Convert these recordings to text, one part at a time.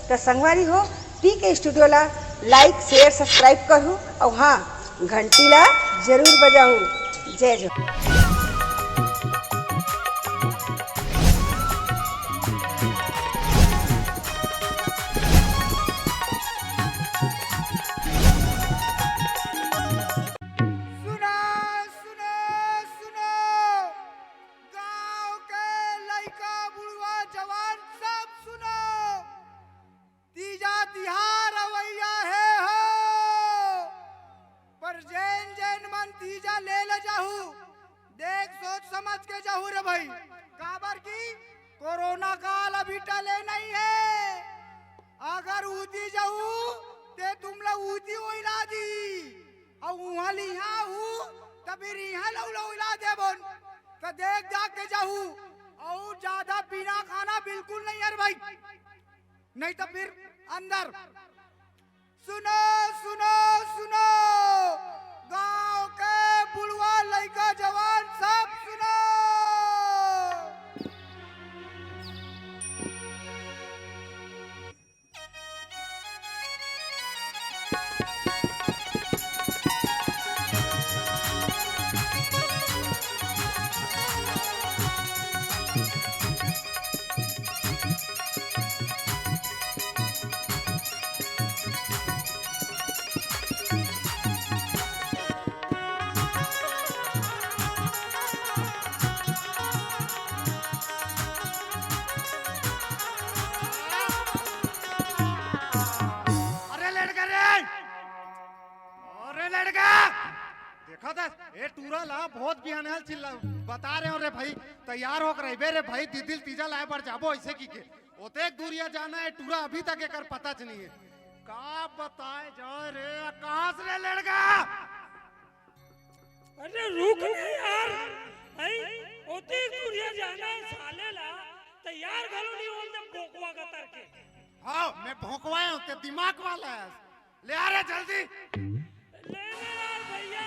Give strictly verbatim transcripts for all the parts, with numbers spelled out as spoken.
त संगवारी हो, पीके स्टूडियो ला like, share, subscribe करहू अउ हाँ, घंटी ला जरूर बजाहू। जय जोहार। सुनो, सुनो, सुनो, गांव के लइका, बुढ़वा, जवान, सब सुनो। तीजा तिहार अवइया हे हो, पर जेन जेन मन तीजा ले ले जाहू, देख सोच समझ के जाहू रे भाई, काबर कि कोरोना काल अभी टले नहीं हे। अगर उती जाहू, ते तुमला उती ओइला दी, अउ उहाँ लिहा हू, त फिर इहाँ लउला ओइला देबोन। त देख दाख के जाहू, अउ ज्यादा बिना खाना बिल्कुल नहीं यार भाई, नहीं त फिर अंदर। सुनो, सुनो, सुनो, गांव के बुढ़वा, लइका, जवान, सब सुनो। अरे लड़का रे, अरे लड़का, देखा था, ए टूरा ला बहुत बिहान हल चिल्ला, बता रहे हो रे भाई, तैयार होके रहिबे रे भाई, दीदी ल तीजा लाए बर जाबो ऐसे की के। ओतेक दूरिया जाना है, टूरा अभी तक एकर पता च नहीं है। का बताए जाए रे आकाश रे लड़का। अरे रुक ना यार, आई ओतेक दूरिया जाना है साले ला, तैयार घलो नहीं होल त भोकवा का तरके। हाँ, मैं भोकवाए हूँ, ते दिमाग वाला है। ले आ रे जल्दी। ले ले यार भैया,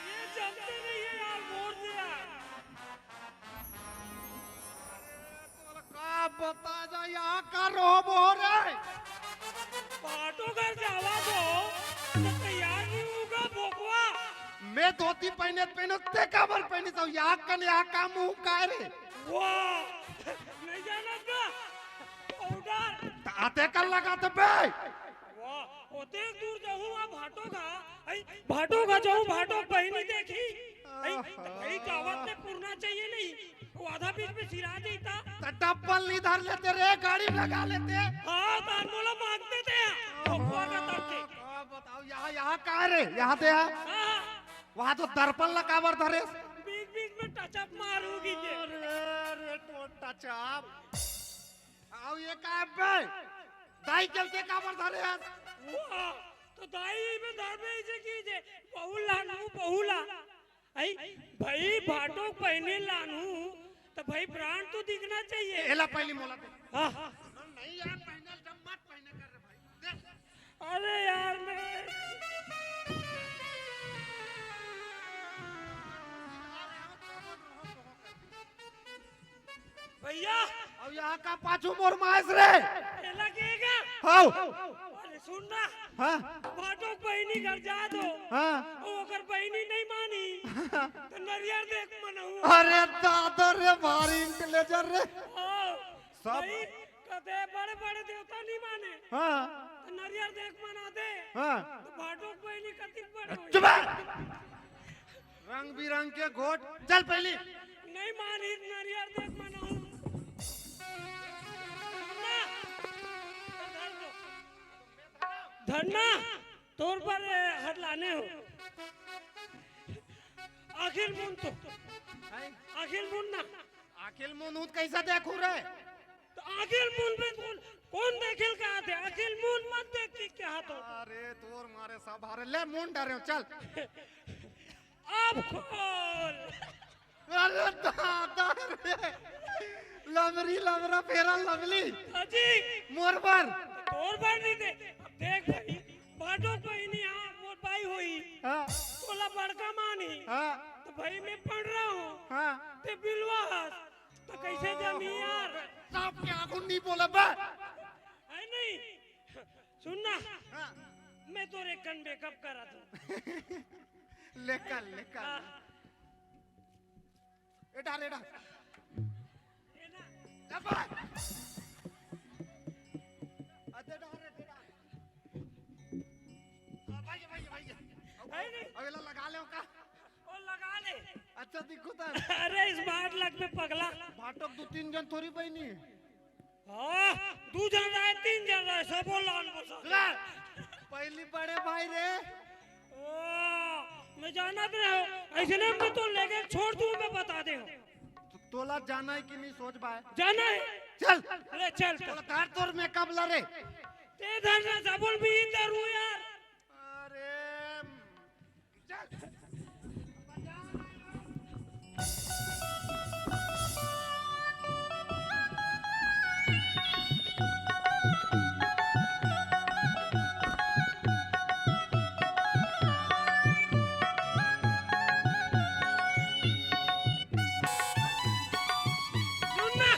ये जमते नहीं है यार, मोड़ दे यार। अरे तोला का बता जा, यहाँ का रोबो रे? भाटो घर जावा दो, तो तैयार नहीं होगा भोकवा। मैं धोती पहने पहनो, ते काबर पहनी सब? यहाँ कन यहाँ का मुंह काय रे? वाह, नहीं जाना का? पाउडर। त आते कर लगा तो बे। वाह, ओतेक दूर जाहूँ, आ भाटो का, आई, भाटो का जाहूँ, भाटो बहिनी देखी। आई, त भाई, गावत में पुरना चाहिए नहीं, वो आधा बीच में सिरा जइता। त डब्बल नहीं धर लेते रे, गाड़ी में लगा लेते। हाँ, तार मोला मांगते थे, भगवान का तरके। का बताओ, यहाँ, यहाँ कहाँ रे? यहाँ ते है? हाँ। वहाँ तो दर्पण ला काबर धरे? बीच बीच में टचअप मारूंगी के। अरे, रे, तो टचअप। आओ ये का बे? दाई के ते काबर धरे हस? वाह, तो दाई में धरबे इसे कीजे, बहू लानू, बहू ला। आई, भाई भाटो पहने लानू, तो भाई ब्रांड तो दिखना चाहिए। एला पहली मोला दे। हाँ। नहीं यार, पहने जब मत पहने कर रे भाई। दे। अरे यार, मैं भैया। अब यहाँ का पाछू मोर मायस रे। ए लगेगा। हाँ। अरे सुन ना। हाँ। भाटो बहिनी घर जा दो। हाँ। वो अगर बहिनी नहीं मानी, तो नरियर देख मनाऊ। अरे दादा रे, भारी इंटेलिजेंट रे। हाँ। सब भाई, कदे बड़े-बड़े देवता नहीं माने। हाँ। तो नरियर देख मना दे। हाँ। तो भाटो बहिनी कतिक बड़ होई। चुप है। रंग बिरंग के घोट, चल पहली। नहीं मानी, नरियर देख मनाऊ। ना। धरना, तोर पर, ए, हाथ लाने हो। अखिल मुन तो। हैं? अखिल मुन ना। अखिल मुन उत कैसा देखू रे? तो आगे मुन में कौन, कौन देखेल का आथे? आगे मुन मत देख के क्या तो। अरे तोर मारे सब हारे, ले मुन डरे हो, चल। अब खोल। अरे दादा रे, लमरी लमरा फेरा लमली। अजी। मोर बर। तोर बर नहीं दे। अब देख भाई, भाटो कोई नहीं, हाँ, मोर भाई होई। हाँ। तोला बड़का मानी। हाँ। तो भाई मैं पढ़ रहा हूँ। हाँ। ते बिलवा हस। तो कैसे जमी यार? सांप के आगू नहीं बोला बे। है तोर एक कन मेकअप करा दो। ले कर, ले कर। हाँ। ए डार, ए डार। ए ना। ए बाय। अदे डार, अदे डार। हाँ, भाई, भाई, भाई। है नहीं? अब एला लगा ले का? ओ, लगा ले। अच्छा दिखो त। अरे, स्मार्ट लग में पगला। भाटक दू तीन जन थोड़ी बहिनी। हाँ, दू जन रहे, तीन जन रहे, सबो लान बसा। सुना, पहली बड़े भाई रे। ओ, मैं जानत रहे हो, ऐसे ना मैं तो लेके छोड़ दूँ, मैं बता दे हो। तो तोला जाना है कि नहीं सोच बाय? जाना है। चल। अरे चल तो। तोला तार तोर मेकअप ला रे। ते धर ना साबुन भी इधर हूँ यार। अरे, चल। सुन ना।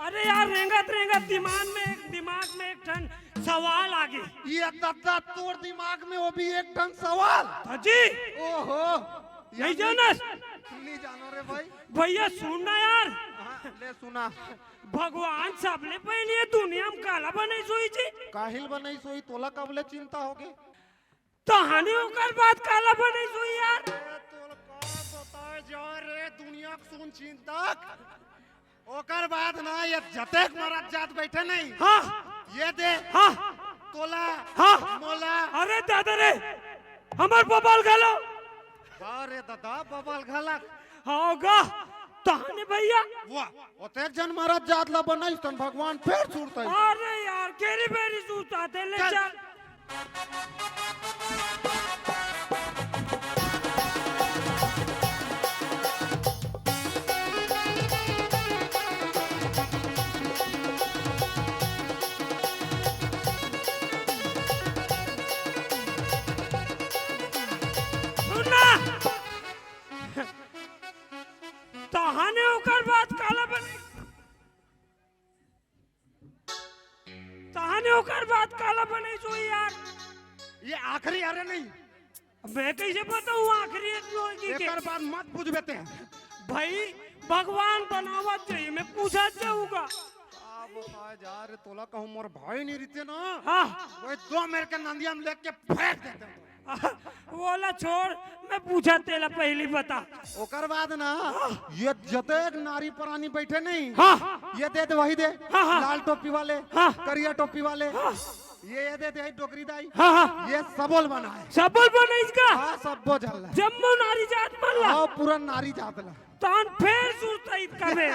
अरे यार, रेंगत रेंगत दिमाग में, दिमाग में एक ठन सवाल आ गे। ये दद्दा, तोर दिमाग में वो भी एक ठन सवाल? हाँ जी। ओहो। नहीं जानस? नहीं जानो रे भाई। भैया सुन ना यार। हाँ, ले सुना। भगवान सबले पहले ये दुनिया में काला बनाइस होही जी? काहिल बनाइस होही, तोला कब ले चिंता होगे? तहाने ओकर बाद काला बनाइस होही यार? अरे तोला का बताए जा रे दुनिया के सुन चिंतक। ओकर बाद ना ये जतेक मरत जात बैठे नहीं। हाँ। ये दे। हाँ। तोला। हाँ। मोला। अरे दादा रे, हमर बबल घलो। अरे दादा, बबल घलक। हाँ गा, तहाने भैया। वाह, ओतेक जन मरत जात ला बनाइस तन भगवान फेर सुरताइस। अरे यार, केरी बेरी सुरता दे ले चल। चल। सुन ना। तहाने ओकर बाद काला बने। तहाने ओकर बाद काला बने जो यार। ये आखिरी अरे नहीं। मैं कैसे बताऊं आखिरी एक लोग की के? एकर बाद मत पूछबे ते। भाई, भगवान बनावत जाई, मैं पूछत जाऊंगा। अब आ जा रे, तोला कहूं मोर भाई नहीं रहते ना। हाँ। वही दो मेरे के नंदिया में लेके फेंक देते। वोला छोड़, मैं पूछा तेला पहली बता। ओकर बाद ना, ये जतेक नारी परानी बैठे नहीं, हाँ। ये दे दे, वही दे, हाँ, हाँ। लाल टोपी वाले, हाँ। करिया टोपी वाले, हाँ। ये, ये दे दे, डोकरी दाई, हाँ, हाँ। ये सबोल बनाए। सबोल बनाइस का? हाँ, सबो झल्ला। जम्मो नारी जात मन ला? हाँ, पूरा नारी जात ला। तान फेर सुरताइत कबे।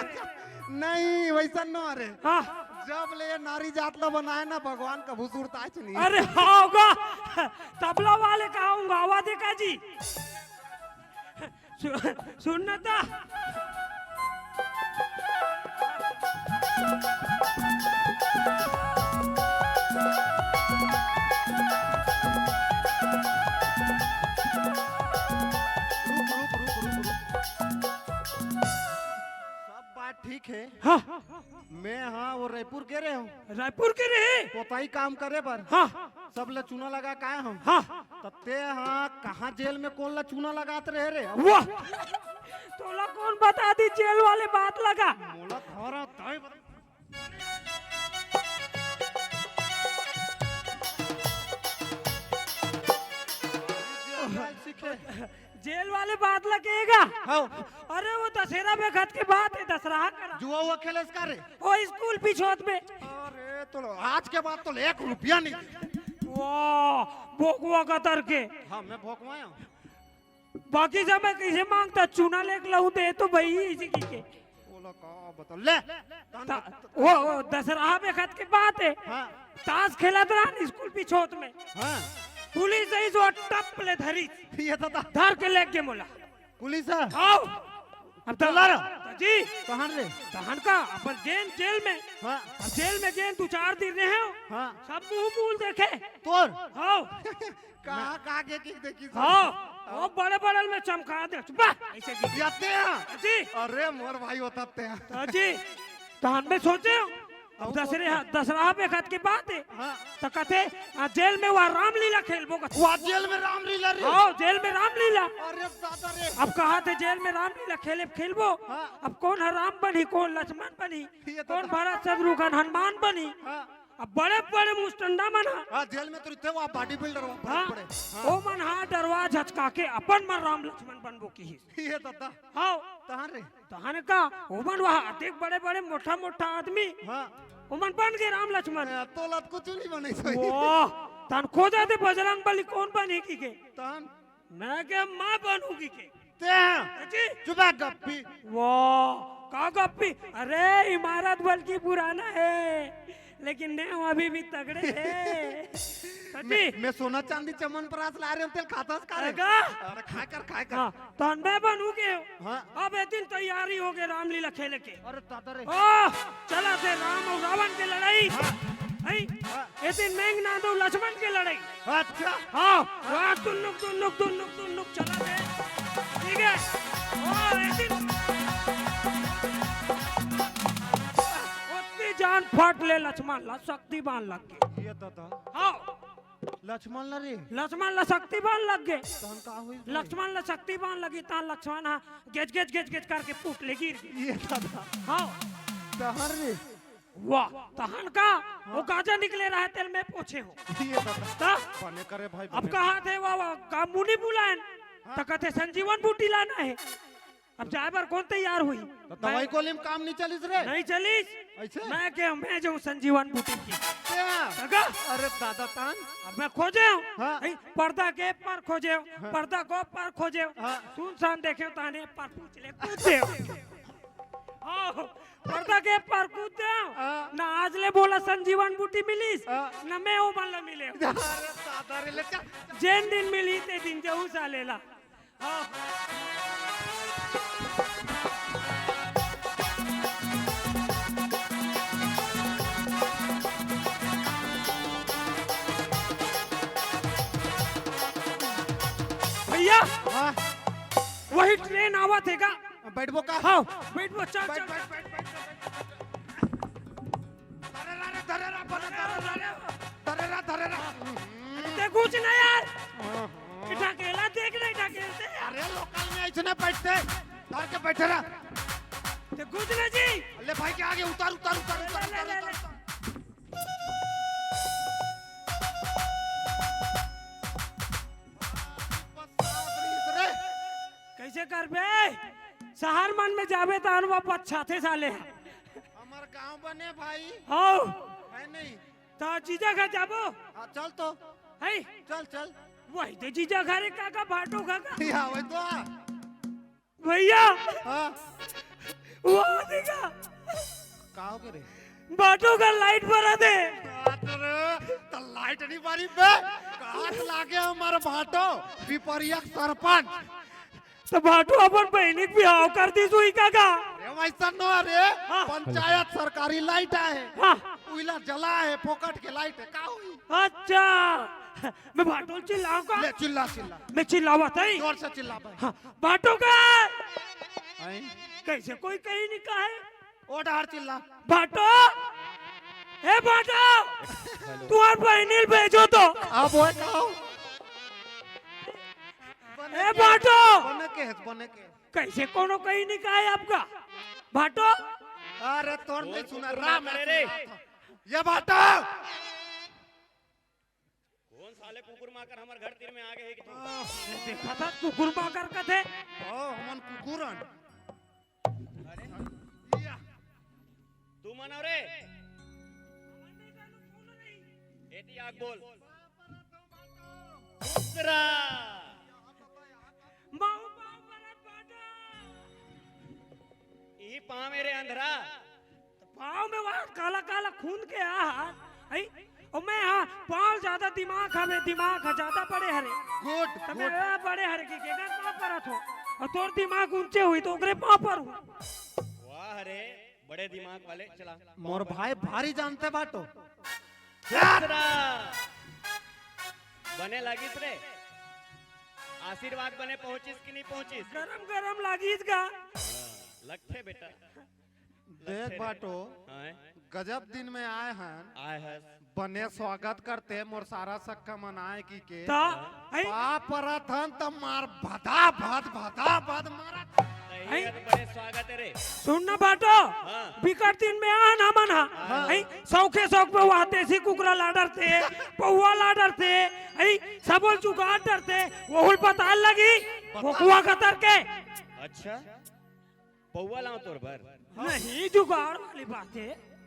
नहीं, वैसा न रे। हाँ। जब ले नारी जात ला बनाए ना, भगवान कभू सुरताए च नहीं। अरे, हाँ होगा। तबला वाले कहाँ होंगे? आवा देखा जी। सु-, सुन ना ता। रुक, रुक, रुक, रुक, रुक। सब बात ठीक है। हाँ। मैं हाँ वो रायपुर गे रहे हूँ। रायपुर गे रहे? पोताई काम करे बर। हाँ। सब ला चूना लगा के आए हूँ। हाँ। त ते हाँ कहाँ जेल में कोन ला चूना लगात रहे रे? वाह। तोला कोन बता दी जेल वाले बात लगा? मोला थोड़ा ताई बता। सीखे। जेल वाले बात ला कहेगा? हाँ। अरे वो दशहरा में खत के बात है, दशहरा करा। जुआ हुआ खेले इसका रे? वो स्कूल पिछोत में। अरे तो लो, आज के बाद तो एक रुपया नहीं। वाह, भोकवा कतर के। हाँ, मैं भोकवाया हूँ। बाकी सब मैं कैसे मांगता, चूना लेके लाऊं दे तो भाई, इसी की के। बोला का बता, ले। ता-, वो, वो दशहरा में खत के बात है। हाँ। ताश खेलत रहन स्कूल पिछोत में। हाँ। पुलिस आई जो टप ले धरी। ये तो था। धर के लेके मोला। पुलिस है? आओ। अब तो चला रहा। जी। कहाँ रे? तहन का, अपन जेल, जेल में। हाँ। अब जेल में गेन दू चार दिन रहे हो। हाँ। सब मुंह मूल देखे। तोर? आओ। कहाँ, कहाँ के किक देखी सब? हाँ। वो बड़े बड़े में चमका दे। चुप रह। ऐसे की। याते हैं? जी। अरे मोर भाई होता ते हैं। हाँ जी। तहन में सोचे हो। अब दसरे हा, दसरा बेखत के बात हे। हाँ। त कथे, "आ, जेल में वह रामलीला खेलबो," कथे। वह जेल में रामलीला रे। हाँ, जेल में रामलीला। अरे दादा रे। अब कहा थे जेल में रामलीला खेले, खेलबो। हाँ। अब कौन ह राम बनही, कौन लक्ष्मण बनही, ये तो कौन भरत शत्रुघ्न हनुमान बनही। हाँ। अब बड़े-बड़े मुस्टंडा मन ह। हाँ, जेल में तो रहिथे वो बॉडी बिल्डर, वो बड़े हाँ। बड़े। हाँ। ओ मन ह डरवा झचका के अपन मन राम लक्ष्मण बनबो किहिस। ये दादा। हाँ। तहां रे। तहन का, ओमन वह अतेक बड़े-बड़े मोटा-मोटा आदमी। हाँ। ओमन बन गे राम लक्ष्मण। ए, तोला त कुछ नहीं बने सही। वाह, तहन खोजा दे बजरंग बली कौन बनही किके। तहन? मैं के मैं बनहूं किके। ते हैं? जी। चुप है गप्पी। वाह, का गप्पी? अरे, इमारत बल्कि पुराना है, लेकिन नेव अभी भी तगड़े है। सच्ची? मैं, मैं सोना चांदी चमन परास ला रहे हूं, तेल खाता से खा रहे। अगा? अरे, खाए कर, खाए कर। हाँ। तहन मैं बनहूं के। हाँ। अब ए दिन तैयारी हो गे रामलीला खेले के। अरे दादा रे। ओ, चला थे राम अउ रावण के लड़ाई। हाँ। हैं? हाँ। ए दिन मेघनाद अउ लक्ष्मण के लड़ाई। अच्छा। हाँ, हाँ, टुन्नुक, टुन्नुक, टुन्नुक, टुन्नुक चला थे। ठीक है? ओ, ए दिन ओतनी जान फट ले लक्ष्मण ला, शक्ति बान लग गे। ये दादा। हाँ। लक्ष्मण ला रे? लक्ष्मण ला शक्ति बान लग गे। तहन का होइस भाई? लक्ष्मण ला शक्ति बान लगी, तहन लक्ष्मण हा गेज, गेज, गेज, गेज करके फूट ले गिर गे। ये दादा। हाँ। तहन रे? वाह, तहन का? हाँ। वो गाजा निकले रहे, तेल में पोछे हो। ये दादा। त? बने करे भाई, अब बने। कहा थे, वाह, वाह, का मुनि बुलायन? हाँ। त कथे संजीवन बूटी लाना है। अब जाए बर कौन तैयार होही? त दवाई गोली में काम नहीं चलिस रे? नहीं चलिस। ऐसे? मैं के, मैं जाऊं संजीवन बूटी के। क्या? सगा? अरे दादा तान। अब मैं खोजे हूं। हाँ। नहीं, पर्दा के पार खोजे हूं, हाँ। पर्दा को पार खोजे हूं। हाँ। सुनसान देखे हूं, ताने पार पूछ ले, कूद दे हूं। आओ, पर्दा के पार कूद दे हूं। हाँ। ना आज ले बोला संजीवन बूटी मिलिस, हाँ। ना मैं ओ वाला मिले हूं। अरे दादा रे, ले चल। जेन दिन मिली ते दिन जाऊं साले ला। भैया, हाँ। वही ट्रेन आवत हे का? बैठबो का? हाँ, बैठबो, चल, बैठ, चल। बैठ, बैठ, बैठ, बैठ। धरे रहा रे, धरे रहा, बने धरे रहा रे। धरे रहा, धरे रहा। अरे, ते कुछ ना यार। हाँ, हाँ। ढकेला देख नहीं ढकेलते यार। अरे, लोकल में ऐसने बैठते। धर के बैठे रहा। ते कुछ ना जी। ले भाई के आगे उतार, उतार, उतार, उतार, ले, ले, उतार, ले, उतार, ले। उतार। बस सात रहीस रे। कैसे करबे? शहर मन में जाबे त अनवा पछाथे साले। हमर गांव बने भाई। हौ। है नहीं? त जीजा घर जाबो? हाँ, चल तो। है? चल, चल। वही तो जीजा घर हे, काका भाटो काका। या, वही तो आ। भैया। हाँ। वो देखा। का हो गे रे? भाटो का लाइट बरत हे। बाप रे, त लाइट नहीं बरी बे। कहाँ से लागे हमर भाटो? पिपरिया के सरपंच। त भाटो अपन बहिनी के बिहाव कर दिस होही काका। अरे वैसा नो रे, हाँ। पंचायत सरकारी लाइट आहे। हाँ। उइला जला हे, फोकट के लाइट हे, का होही? अच्छा, मैं भाटो ल चिल्लाऊं का? ले चिल्ला, चिल्ला। मैं चिल्लावत हई। जोर से चिल्ला भाई। हाँ, भाटो का? आई। कैसे कोई कहीं नहीं कहे? ओ डहर चिल्ला। भाटो, ए भाटो, हेलो। तुंहर बहिनी ल भेजो तो। अब ओए का हो? ए भाटो। बने के हे, बने के। कैसे कोनो कहीं नहीं कहा है आपका? भाटो? अरे तोर नहीं सुना, राम करे रे। ये भाटो। कौन साले कुकुर माकर हमर घर तीर में आ गे हे कि तू? देखा था कुकुर माकर कथे। ओ, हमन कुकुर हन। अरे, या। तू मन हो रे? एती आग बोल। दूसरा। माऊ पाँव परत बाटा। ई पाँव मेरे अंधरा। त पाँव में वहाँ काला काला खून के आ हा, आई? अउ मैं हा, पाँव ज्यादा दिमाग हवे, दिमाग हा ज्यादा बड़े हरे। गुड, त मैं गुड। ए बड़े हरे के, के कर पाँव परत हो। अउ तोर दिमाग ऊंचे होही त ओकरे पाँव पर हो। वाह रे, बड़े दिमाग वाले, चला। मोर भाई भारी जानते बाटो। दूसरा। बने लागिस रे? आशीर्वाद बने पहुंचिस कि नहीं पहुंचिस? गरम गरम लागिस गा। हाँ, लगथे बेटा। देख बाटो, हैं? गजब दिन में आए हन। आए हस। बने स्वागत करते मोर सारा सक्का मन आए की के। ता, हैं? पाँव परत हन त मार भदा भद, भदा भद मारत। नहीं, हैं? ये तो बड़े स्वागत है रे। सुन ना बाटो, हाँ। बिकट दिन में आए हन हमन हा। हाँ। हैं? सौखे सौख पे वहाँ देसी कुकरा ला डरते, पौवा ला डरते, हैं? सबोल जुगाड़ डरते, वहुल पताल लगी, बता। भोकुआ कतर के। अच्छा, पौवा लाओ तोर बर। नहीं, जुगाड़ वाली बात है।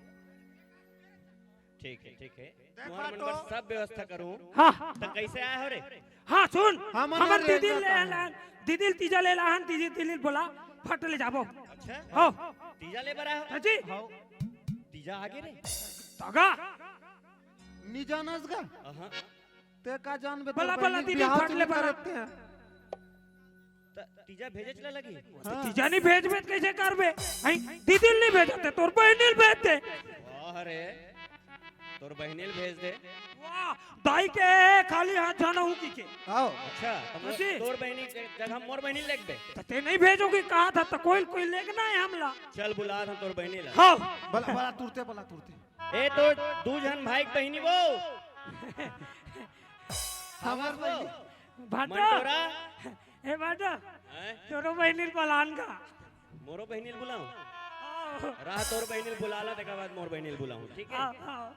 ठीक है, ठीक है। देख तुहर मन बाटो। बर सब व्यवस्था करूँ। हाँ। त कैसे आए हो रे? हाँ, सुन, हमन हमर ये दीदी ले आन। लान, दीदी तीजा ले लान, दीदी, दीदी बोला, फट ले जाबो। अच्छा? हाँ। तीजा ले बर आए हो? हाँ जी। हाँ। तीजा आगे रे। तगा। नी जानस गा? अहाँ। ते का जानबे, बला, तोर बला, बहिनी दीदी बिहाव फट ले चुकी बला। करत ते। त तीजा भेजे ला लगी? त हाँ। तीजा नहीं भेजबे त कैसे करबे? हैं? दीदी नहीं भेजते, तोर बहिनी ल भेज दे। वाह रे, तोर बहिनी ल भेज दे। वाह, दाई के खाली हाथ जाना हूँ की के। आओ। अच्छा, त मोर, जी। तोर बहिनी के जगह मोर बहिनी लेगबे। त ते नहीं भेजोगी कहा था, त कोई, कोई लेगना है हमला। चल बुला था तोर बहिनी ला। हाँ। बला, बला तुरते, बला तुरते। ए तो दू झन भाई के बहिनी वो। हमर बहिनी। भाटो। मंटोरा। ए बाटो, हैं? तोरो बहिनी ल बलान का? मोरो बहिनी ल बुलाऊं? आओ। रहा तोर बहिनी ल बुला ला, तेकर बाद मोर बहिनी ल बुलाऊं, ठीक है? आओ, आओ।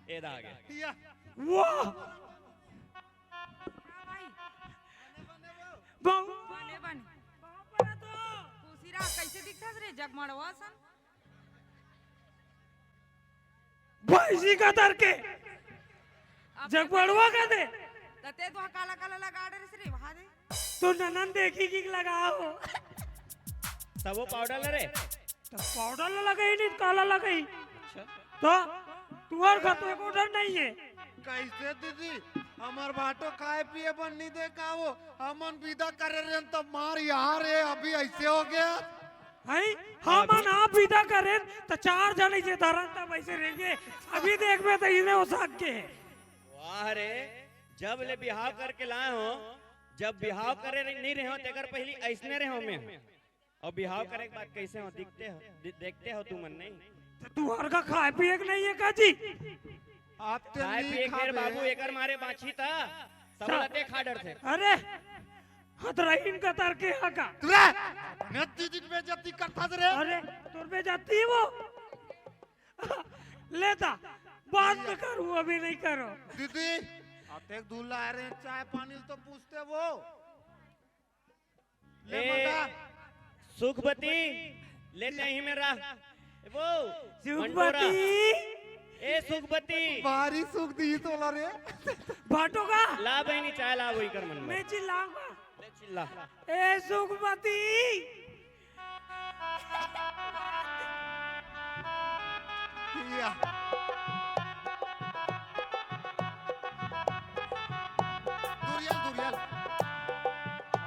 ए दा आगे। या। वाह! भाई। बहु- बने, बने। बाप रे तो। खुशी रहा, कैसे दिखथस रे, जगमड़वा सन? भैंसी कतर के। अब जगमड़वा का दे। त ते तो काला काला लगा डरे रे, वहां दे। तो ननन देखी कि लगाओ। तब वो पाउडर ले रे। त पाउडर ल लगाई नहीं, काला लगाई। अच्छा। त तुहर घर तो एको डर नहीं है। कैसे दीदी, हमर बाटो खाए पिए बर नहीं दे का वो, हमन विदा करे रहे त मार यहाँ रे, अभी ऐसे हो गया। हैं? हमन आप विदा करेन, त चार जने जे धरन, तब ऐसे रहेंगे। अभी देखबे त इने हो सक के। वाह रे, जब ले बिहाव करके लाए हो, जब बिहाव करे नहीं रहे हो, तेकर पहली ऐसने रहे हो मैं। और बिहाव करे के बाद कैसे हो, दिखते हो, दि-, देखते हो तुमन नहीं? त तुहर का खाए पिए के नहीं है का जी? आप ते खाए नहीं पिए के खाबे। बाबू, एकर मारे बाछी था, सब सा- लते खा डर थे। अरे, हतरहीन कतर के हा का? रे, अपने दीदी के बेइज्जती करता रे। अरे, तोर बेइज्जती वो। लेता, बाद में करूँ, अभी नहीं करो। दीदी, अतेक दूर ला रहे, चाय पानी तो पूछते वो। ले ए, मंगा। सुखपति, लेते ही मेरा। ए वो, सुखपति। मंटोरा। ए सुखपति। भारी सुख दी तोला रे। बाटो का? ला बहिनी, चाय ला, वही कर मन में। मैं चिल्लाऊंगा। ले चिल्ला। ए सुखपति। या। दुरियल, दुरियल।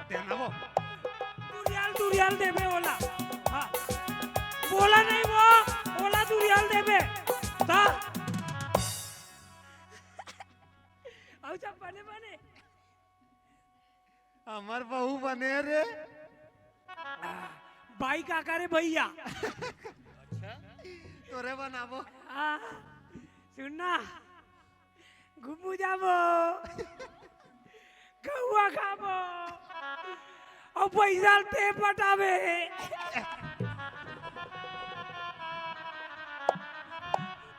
देना वो। दुरियल, दुरियल देबे ओला। हाँ। बोला नहीं वो, ओला दुरियल देबे। ता। आउ जा बने बने। हमर बहू बने रे। बाई का करे भैया? अच्छा। तोरे बनाबो। आ, सुन ना, घूमू जाबो, कौआ खाबो, और पैसा ते पटाबे।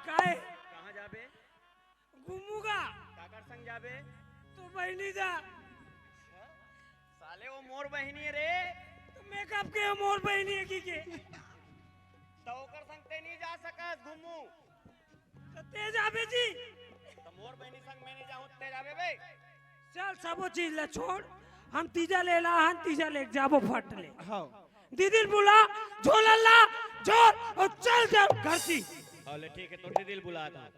काहे? कहाँ जाबे? घूमूगा। काकर संग जाबे? तो बहिनी जा। अच्छा? साले वो मोर बहिनी है रे। तो मेकअप के मोर बहिनी है की के? तो ओकर संग ते नहीं जा सकस घूमू। तो ते जाबे जी। तो मोर बहिनी संग मैं नहीं जाऊँ, ते जाबे बे। चल सबो चीज ले छोड़, हम तीजा ले ला, हम तीजा ले जाबो फट ले। हाँ। दीदी बुला, झोला ला, झोल और चल जा घर की। हाँ ले ठीक है, तो दीदी बुला था।